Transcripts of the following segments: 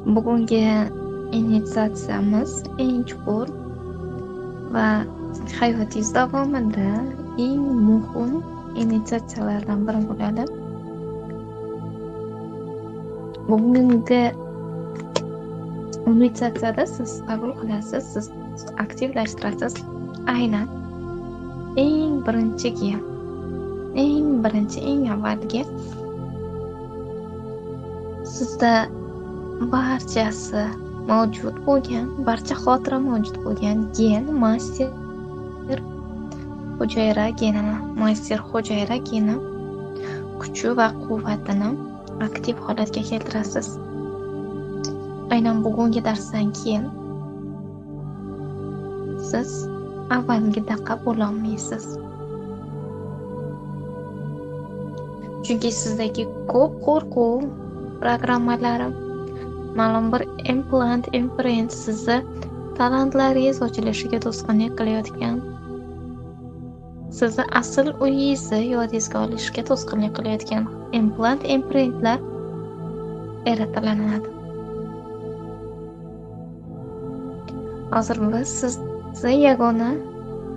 Bugungi initsiatsiyamiz eng chuqur va hayotingiz davomida eng muhim initsiatsiyalardan biri bo'ladi. Bugungi initsiatsiyada siz qabul qilasiz, siz aktivlashtirasiz aynan eng birinchi, eng avvalgi sizda barchasi mavjud bo'lgan, barcha xotira mavjud bo'lgan gen master hujayra genini, master hujayra geni kuchi va quvvatini aktiv holatga keltirasiz. Aynan bugungi darsdan keyin siz avvalgidaqa bo'lolmaysiz. Chunki sizdagi ko'p qo'rquv programmalari, ma'lum bir implant, imprint sizni talantlaringiz ochilishiga to'sqinlik qilayotgan, sizni asl uyingizni yodingizga olishga to'sqinlik qilayotgan implant, imprintlar eritalanadi. Hozir biz sizni yagona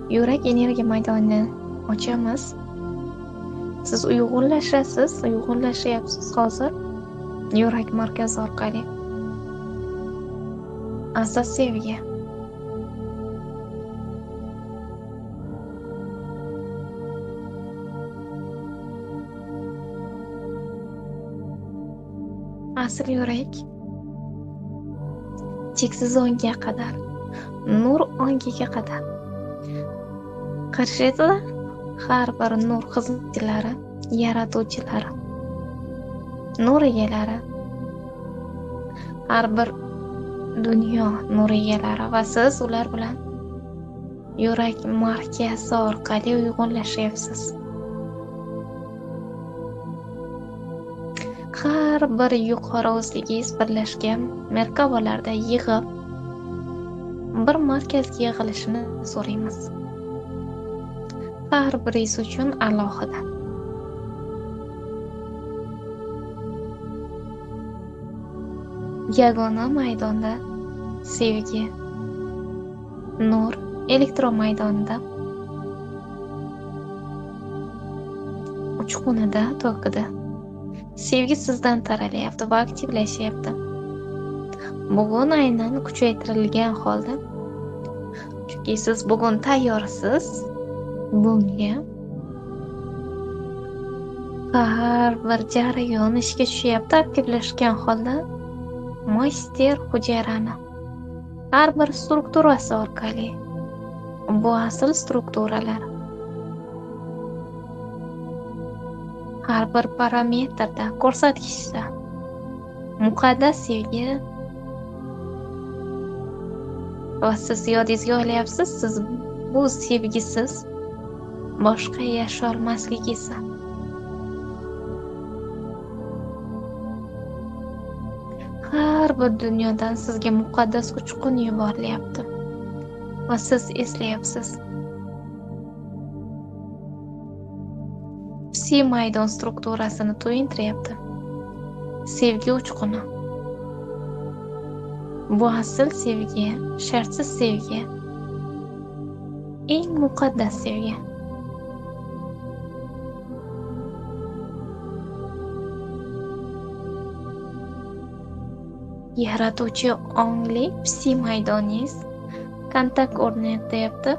yurak energiya maydonini ochamiz. Siz uyg'unlashasiz, uyg'unlashyapsiz hozir yurak markazi orqali. Asos sevgi. Asl yurak cheksiz onga qadar, nur ongiga qadar. Qarshida har bir nur xizmatchilari, yaratuvchilari, nur egalari, har bir dunyo nur egalari va siz ular bilan yurak markazi orqali uyg'unlashyapsiz. Har bir yuqori o'zligingiz birlashgan merkabalarda yig'ib bir markazga yig'ilishini so'raymiz. Har biringiz uchun alohida. Yagona maydonda sevgi, nur elektron maydonida, uchqunida, tokida. Sevgi sizdan taralyapti va aktivlashyapti. Bugun aynan kuchaytirilgan holda, chunki siz bugun tayyorsiz bunga. Har bir jarayon ishga tushyapti, aktivlashgan holda master hujayrani har bir strukturasi orqali. Bu asl strukturalar. Har bir parametrda, ko'rsatkichda muqaddas sevgi va siz yodingizga olyapsiz, siz bu sevgisiz boshqa yasholmasligingiz. Har bir dunyodan sizga muqaddas uchqun yuborilyapti va siz eslayapsiz. Psi maydon strukturasini to'yintiryapti. Sevgi uchquni. Bu asl sevgi, shartsiz sevgi, eng muqaddas sevgi. Yaratuvchi ongli psi maydoningiz kontakt o'rnatyapti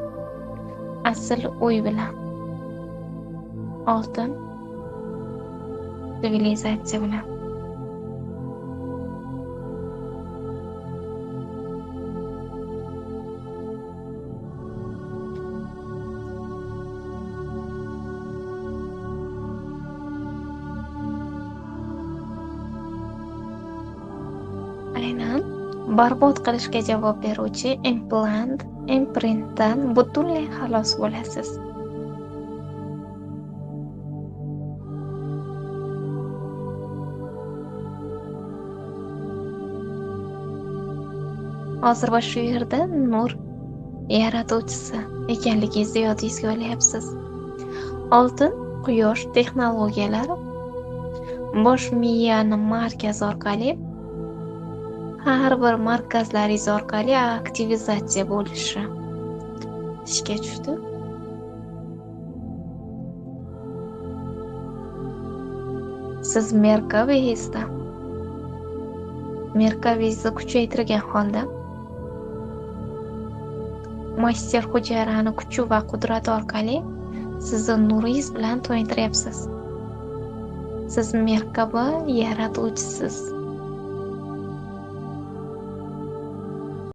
asl uy bilan. Oltin sivilizatsiya bilan. Aynan barbod qilishga javob beruvchi implant, imprintdan butunlay xalos bo'lasiz. Hozir va shu yerda nur yaratuvchisi ekanligingizni yodingizga olyapsiz. Oltin quyosh texnologiyalari bosh miyani markaz orqali Har bir markazlaringiz orqali aktivizatsiya bo'lishi ishga tushdi. Siz Merkavingizda Merkavingizni kuchaytirgan holda master hujayrani kuchi va qudrati orqali sizni nuringiz bilan to'yintiryapsiz. Siz Merkaba yaratuvchisiz.